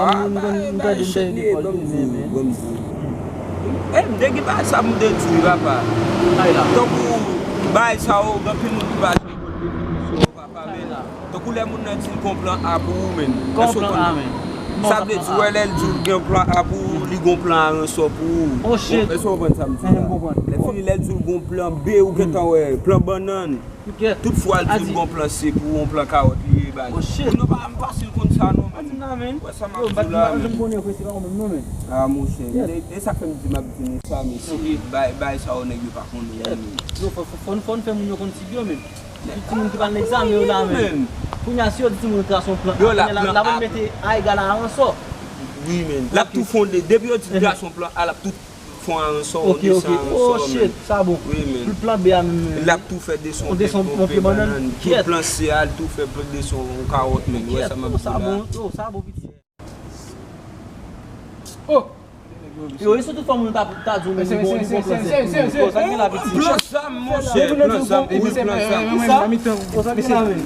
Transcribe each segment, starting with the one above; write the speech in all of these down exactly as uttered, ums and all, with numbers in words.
Ah, bay, bay, chenye, ban m di w, ban m di w. E, m te gen bagay sa pou m te di w, papa. Tankou bagay sa yo, gen anpil moun ki pa janm konn definisyon yo, papa, men tankou lè moun nan di l gon plan A pou ou, men. Èske w konn? Sa vle di, wè, lè l di w l gen plan A pou ou, li gon plan A ansò pou ou. Èske w konprann sa m di la? Lè fini, lè l di w l gon plan B, ou gentan wè, plan bannann. Tout fwa l di l gon plan C pou ou, yon plan kawòt li ye, baz. Moun yo pa janm fasil konn sa non, men. Wè sa m ap di w la, men. Ah, monchè, e, e sa k fè m di m ap di nou sa, mesye. Bay, bay sa yo nèg yo pa konnen, men. Yo, fò, fò, fò n, fò n fè moun yo konn figi yo, men. Ti timoun ki pa nan egzamen yo la, men. Kounye a, si yo di timoun trase yon plan A, kounye a, l ap mete A egal a ansò. Wi, men. L ap tou fonde. Depi yo di trase yon plan A, l ap tou fè yon ansò, yon desen ansò, men. Oh, shit, sa bon. Wi, men. Pou plan B a menm, l ap tou fè desen yon pye bannann. Pou plan C a, l tou fè desen yon kawòt, men. Wè sa m ap di w la. Sa bon, oh, sa bon, piti. Oh! Yo, e si tout fwa moun ta, ta di w, men, li gon, li gon plan Z. Yo, sa gen la, piti. Plan zam, monchè, plan zam, wi, plan zam. Sa? Yo, sa gen la, men.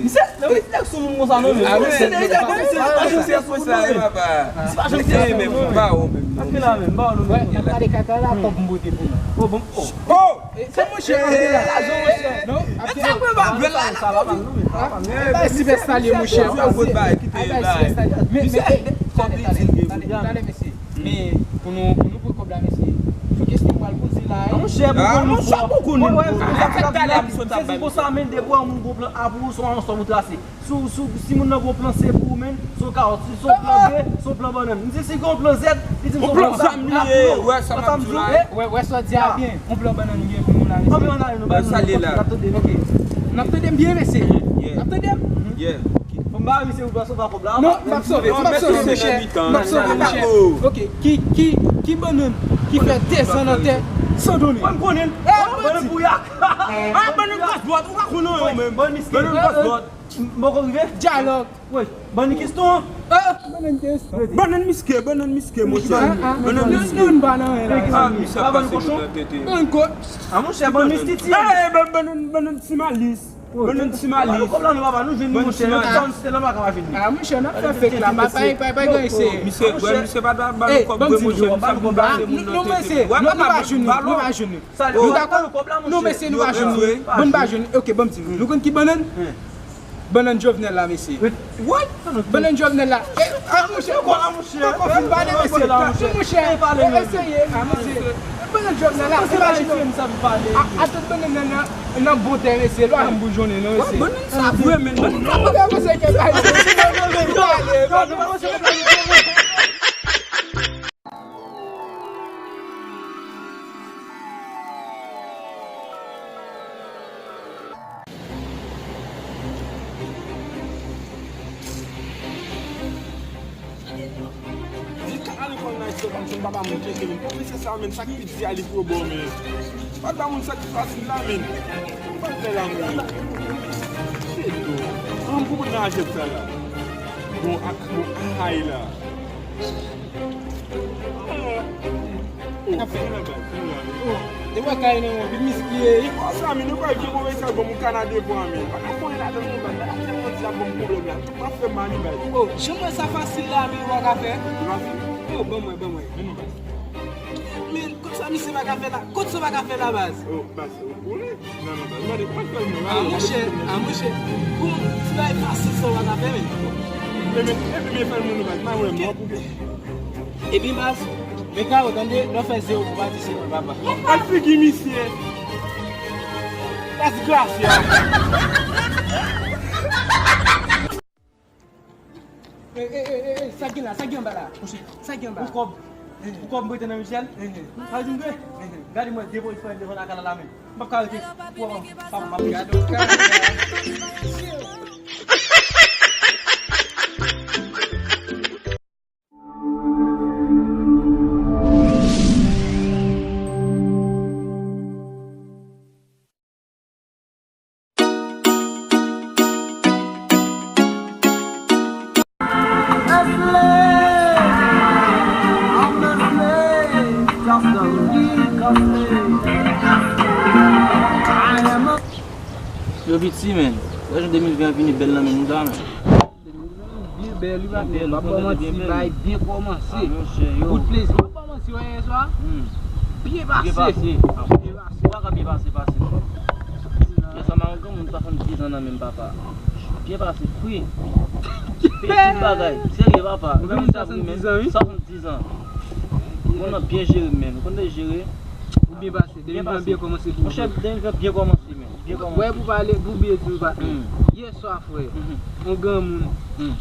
Misye, nèg sou moun konsa non, men. Ah, misye, misye, misye, misye, misye, misye, papa. Misye pa janm fè sa, men. Sa gen la, men. Ba w non, men. Wè, y ap gade kaka la, kòb m pote pou nou. Oh, bon, oh. Oh! Se monchè, lajan, monchè. Non, ap gen. Sa pa mal, non, men. Ay, bay Sylvester li, monchè. Ay, bay Sylvester li. Men, men, kòb li di l gen. Talè, mesye. Men, pou nou, pou nou pran kòb la, mesye. Sou kesyon pral poze la, monchè, pou nou, monchè, pou nou. Wè, wè, se konsa, men, depi w wè moun gon plan A pou ou, se yon ansò pou trase. Si, si, si moun nan gon plan C pou ou, men, se yon kawòt. Si se yon plan B, se yon plan bannann. M di, si gon plan Z, li di m se yon plan zam li ye. Wè sa m ap di w la. Wè, wè sa w di a byen. Yon plan bannann li ye pou nou la, mesye. Ann ale, nou ba nou kòb la, n ap tande, ok. N ap tande m byen, mesye. N ap tande m. Fò m ba misye pou l pa sove kòb la. Non, m ap sove, m ap sove, monchè. M ap sove, monchè. Ok, ki, ki, ki bannann ki fè dèzan nan tè san done? Mwen m konnen l. Bannann bouyak. Ah, bannann kòsbòt, ou pa konnen anyen, menm. Bannann kòsbòt. M poko rive? Dyalòg. Wi, bannann keston. Bannann keston. Bannann miske, bannann miske, monchè. Bannann miske. Nou, nou pa nan anyen la. Ah, misye ap pase moun nan tete. Bannann ko. Ah, monchè, bannann mistiti. Eh, ban-, bannann, bannann ti malis. Bannann ti malis. Kòb la, nou papa, nou jwenn li, monchè. Bannann ti malis. Tout sa nou site la, nou pa ka jwenn li. Ah, monchè, n ap fè fake la. Pa, pa, pa gen eseye. Misye, wè, misye pa ta ba nou kòb vre, monchè. Misye ap pase moun nan tete. Wè, papa, nou pa jwenn li, nou pa jwenn li. Nou dakò? Non, mesye, nou pa jwenn li. Bon, nou pa jwenn li. Ok, ban m di nou. Nou konn ki bannann? Bannann Jovenel la, mesye. What? Bannann Jovenel la. Eh, ah, monchè, poko fin pale, mesye. Non, monchè, eseye, ah, mesye. Bannann Jovenel la, imajine. A, a tout bannann nan, nan, nan bon tè, mesye. Lwa m boujonnen, non, mesye. Bannann sa vre, men. Bannann sa vre, mesye. Li ka ale kòl nan espas, m papa moun tcheke li. Bon, mesye sa, menm sa k piti a, li pwo bò, men. Pa ta moun sa ki fasil la, men. Ou pa fè la, men. Se do. An pou nan achèt sa la. Bon, ak, bon, ay la. N ap fè. Oh, e wè kay nan men, vin miskye. Oh, Samy, nou kwè vye move sa bon moun kanade pou an men. Pa ka fon ladan nou baz. Bagay tèlman di ap bon pwoblèm la. Tout pa fè mani baz. Oh, jan mwen sa fasil la, men ou pa ka fè. Ou pa fè. Oh, ban mwen, ban mwen. Men nou baz. Men, kot sa misye pa ka fè la? Kot sa pa ka fè la, baz? Oh, baz, ou konnen? Non, non, baz, mande, kòman fè l non? Ah, monchè, ah, monchè. Bon, ti bagay fasil sa w pa ka fè, men. Men, men, men, men, fè l moun, baz, mwen, mwen, mwen, mwen. Ebyen, baz, men Kawo, tande, lè w fè zewo pou pati, se mwen, papa. Al figi misye. Disgrasya. Ey, ey, ey, ey, ey, sa gen la, sa gen anba la? Monchè, sa gen anba? Ou kòb, ou kòb m prete nan Michel? Sa di m vre? Gade mwen, depo Israel devan lakay la, la, men. M p ap ka rete. Papa, m ap gade w. Yo piti, men. Wè jan de mil ven an vini bèl nan men nou la, men. Bèl, wi, patnè. M ap ba w manti, bagay byen kòmanse. Ah, monchè, yo. Bout plezi. M ap ba w manti, wè, yè swa. Hmm. Byen pase. Byen pase. Byen pase. Ou pa ka byen pase, pase. Yè swa, m a yon granmoun swasanndiz an nan men m, papa. Byen pase, fri. Pitit bagay. Serye, papa. Ou gen moun swasanndiz an, wi. Swasanndiz an. Moun nan byen jere m, men. Ou konn de jere. Ou byen pase. Byen pase. Monchè, de mil ven byen kòmanse, men. Byen kòmanse. Wè, pou pale, pou byen di w, patnè. Hmm. Yè swa, frè. Mhm. On granmoun. Hmm.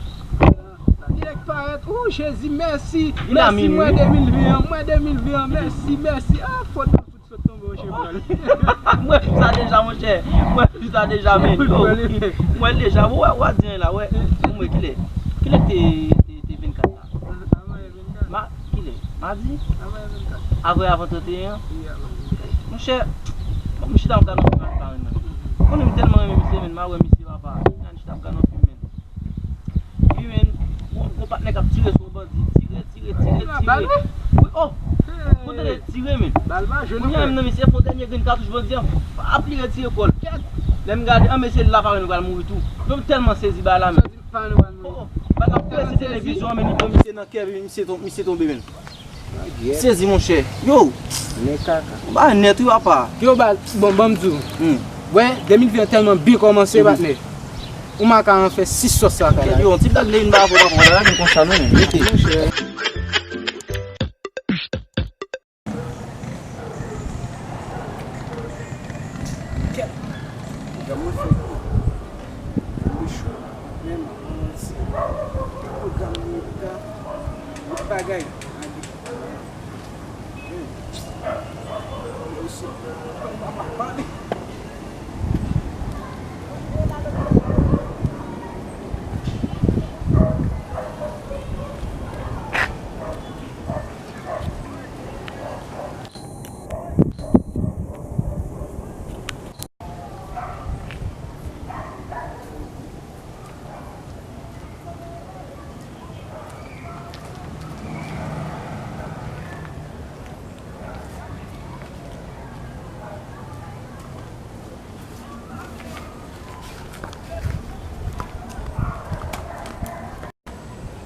Dirèk parèt. Ou, Jezi, mèsi. Mèsi, mwen de mil ven an. Mwen de mil ven an. Mèsi, mèsi. Ah, fòt mwen fout sot tonbe, monchè, pral. Mwen fè sa deja, monchè. Mwen fè sa deja, men. Mwen deja. Wè, wè, di la, wè. Mwen, kilè? Kilè te, te, te vennkat la? Ma, kilè? Madi? Avè avan trannteyen an? Monchè, m chita m gade yon fim ak parenn mwen. Konnen m tèlman renmen misye, men m a wè misye, papa. M chita m gade yon fim, men. Wi, men, gon, gon patnè k ap tire sou yon bandi. Tire, tire, tire, tire. Wi, oh! Kote l tire, men? Kounye a menm nan misye fè yon dènye grenn katouch bandi an. Ap li retire kò l. Kèt! Lè m gade, an, mesye, la parenn mwen pral mouri tou. Non, m tèlman sezi bagay la, men. Oh, oh. Bagay ap prese televizyon an, men li pran misye nan kè, misye ton-, misye tonbe, men. Sezi, monchè. Yo! Men kaka. Ba nèt, wi, papa. Yo, ba, bon, ban m di w. Hmm. Wè, de mil ven an tèlman byen kòmanse, patnè. Ou maka an fè sis sòs sa kay la. Yo, yon ti blag de vin pa rapò, papa, la vin konsa, non, men. Mete. Monchè. Kèt. Pwogram mwen fèt wi. Mwen cho. Menm, mwen se pwogram mwen ka. Tout bagay. Yo, se pa pale.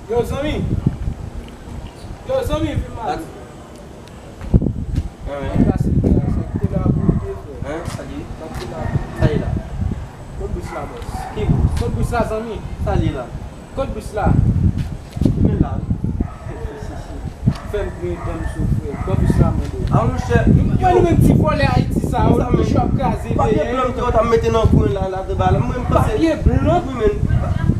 Yo, zanmi! Yo, zanmi, vin mal. An, wi. Sa ki te la pou te, frè. Hein? Sa li? Sa ki te la pou. Sa li la? Kot bous la, bòs? Ki bous? Kot bous la, zanmi? Sa li la? Kot bous la? Men la. Fè m griyen dan m sou, frè. Ban bous la, mande. A, monchè. Mwen, nou menm ti vòlè Ayiti sa, yo toujou ap kraze. Papye blan m te konn ap mete nan kwen la, la, de ba la. Mwen, m panse. Papye blan? Wi, men.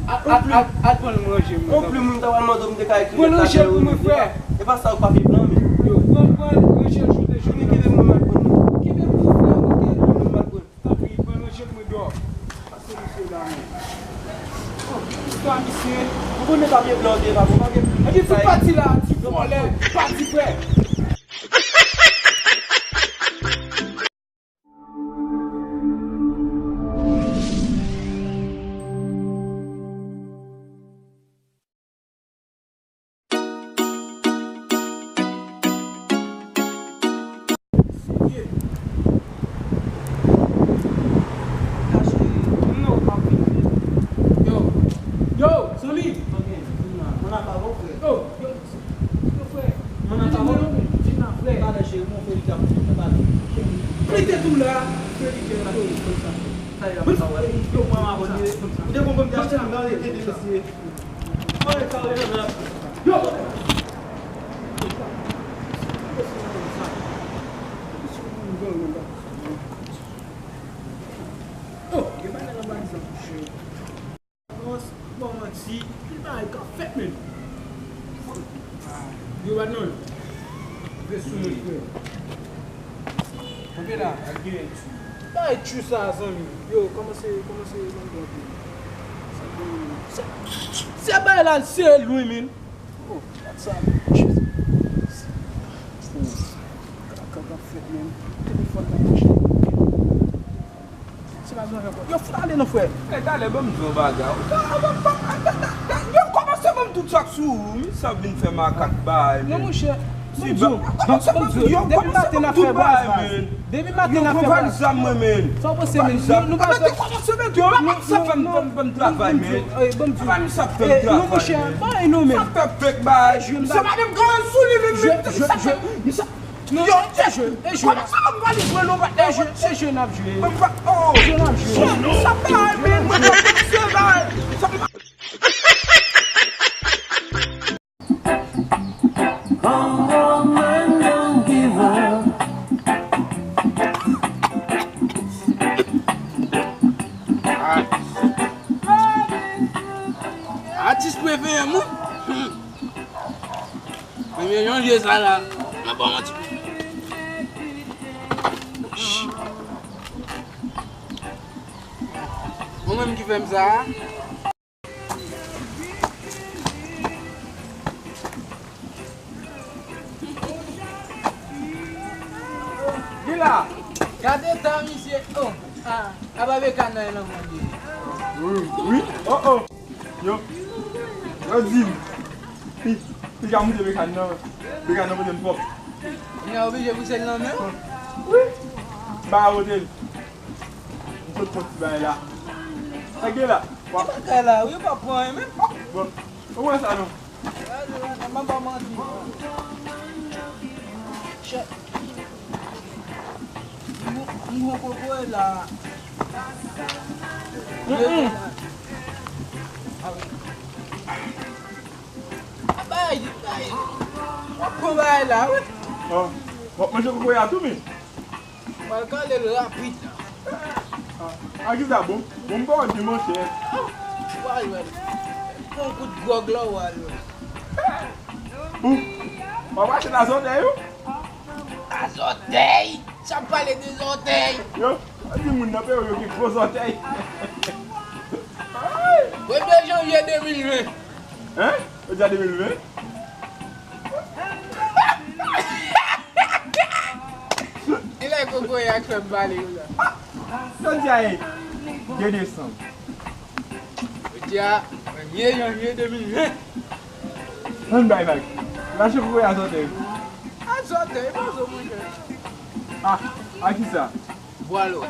Al pran l ranje m. Yon plim, mwen ta pral mande w, m te ka ekri lèt la, men ou rete la. E pa sa, ou papye blan, men. Yo, pran, pran, ranje l, joute, joute. Kenbe mwen, m al pran l. Kenbe pou frè, ok. Mwen, m al pran l. Tanpri, pran ranje l, mwen dò. Pase misye la, men. Oh, istwa misye. Ou konnen papye blan, ou te pa bon, pa gen plim. Epi tout pati la, ti vòlè, pati frè. Yo, yo, zanmi. Yo, yo, yo, frè. Mwen nan sa bon? Vin la, frè. Talè cheri, mwen fè li kap mwen pale. Mete tou la. Fè li kap mwen pale. Sa y ap sa wè. Yo, mwen abòne. Ou te konprann m te achte m nan ete de mesye. Mwen kare nan la. Yo. Oh, gen bagay nan valiz la, monchè. Avans, pa manti, ki bagay k ap fèt menm? Yo, bat non. Vle sou mwen, frè. Kanpe la, al gen tchou. Bagay tchou sa, zanmi. Yo, kòmanse, kòmanse nan gòt yo. Se, se bagay la, l sere lwen, men. Oh, gad sa, men. Tchou. Oh, kaka k ap fèt, men. Telefòn la mache. Se pa zòrèy ankò. Yo, fout ale non, frè. Men talè, ban m di w yon bagay. Yo kòmanse ban m tout sa k sou ou. Misye ap vin fè makak bay, men. Non, monchè. Ban m di w, ban m di w, depi maten n ap fè baz, baz. Depi maten n ap fè baz. Sa w panse, men? Nou, nou pa fè. Ban m travay, men. Ban m di w. Non, monchè, bay nou, men. Sa fè fake, bay. Se madanm grann sou li, men. Jwe, jwe, jwe. Non, e jwe, e jwe. E jwe, e jwe n ap jwe. E jwe n ap jwe. Sa bay, men. Mwen pa panse, bay. Atis prefere m wi. Premye janvye sa la, m ap ba w manti. Ou menm ki fè m sa a? Vila! Gade tan misye. Oh, ah, a pa Bekana nan mwen li. Wi, wi. Oh, oh. Yo. Yo di m. Pi, pi ka moute Bekana nan. Bekana nan pote m pwòp. Li a oblije pouse l nan men w? Wi. M pa ka pote l. M sot pran ti bagay la. Sa gen la? Ki bagay la? Wi, w pa pran anyen menm. Bon, ou wè sa non? Gade la, m ap ba w manti. Chè. M gon kokoye la. Mm-mm. Bay, bay. W ap pran bagay la, wi. Ah, w ap manje kokoye a tou, men. Pral kale l rapid la. Ah, a ki sa bon? Bon, m pa wè byen, monchè. Ou al wè l. Pran yon kout gwòg la, ou al wè l. Ou, w ap mache nan zòtèy ou? Nan zòtèy? Sa ap pale de zòtèy. Yo, an di moun nan peyi yo gen gwo zòtèy. Premye janvye de mil ven. Hein? Ou di a de mil ven? Kilè kokoye a k fè m pale konsa? Jodi a e de desanm. Jodi a, premye janvye de mil ven. Ann bay vag. Mache kokoye a zòtèy. A zòtèy, pa zo, monchè. Ah, a ki sa? Bwa lò.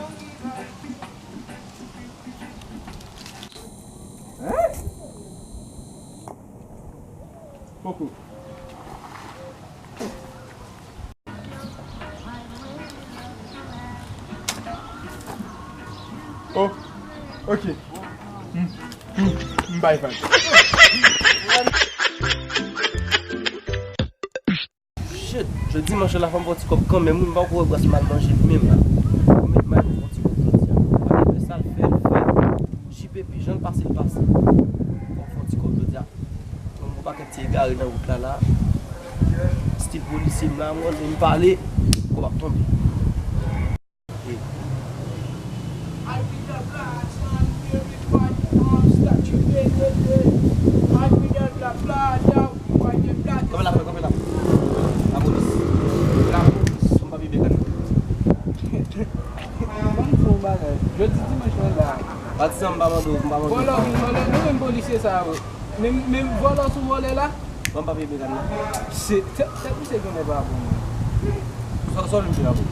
Hein? Poko. Oh, ok. M, m, m bay vag. Shit, jodi dimanch la, fò m fè yon ti kòb kanmenm, wi, m pa ko wè bras m al manje menm la. Mwen menm, m al fè yon ti kòb jodi a. Apre sa l fè, l fè. J P P, jan l pase, l pase. Fò m fè yon ti kòb jodi a. Mwen, m gon pakèt ti egare nan wout la, la. Stil polisye m la, mwen, lè m pale, kòb ap tonbe. Kanpe la, kanpe la. Lapolis. Lapolis. Ban m papye Bekana. Ban m fè yon bagay. Jodi dimanch la la. Pati sa m pa mande w, m pa mande w. Vòlò vin vòlè, nou menm polisye sa yo. Menm, menm vòlò sou vòlè la. Ban m papye Bekana. Se, tèt, tèt misye genlè pa bon. Sa, sa w vin fè la bon?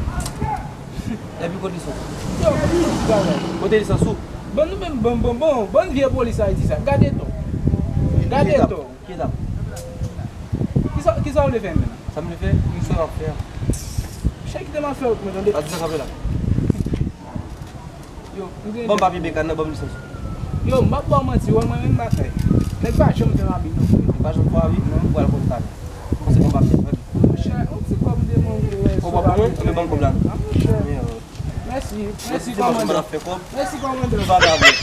Epi kote li soti? Yo, m di bagay. Kote li soti? Bon, nou menm, bon, bon, bon, bon vye polis Ayiti sa. Gade to. Gade to. Ki etap? Kisa, kisa w vle fè menm? Sa m vle fè? M sa w ap fè a. Chè kite m ap fè wout mwen, tande. Pati sa kanpe la. Yo, m gen. Ban m papye Bekana, ban m lisans. Yo, m p ap ba w manti, wè mwen menm m pa fè. Nèg pa janm fè m abi non. Li pa janm fè w abi? Non. Ou pral konn talè. Ou panse ban m papye a? Monchè, yon ti kòb de manje, wè. Ou pa pou mwen? Anben ban m kòb la non. Ah, monchè. Mèsi, mèsi kòmandan. Mèsi kòmandan. Vagabon.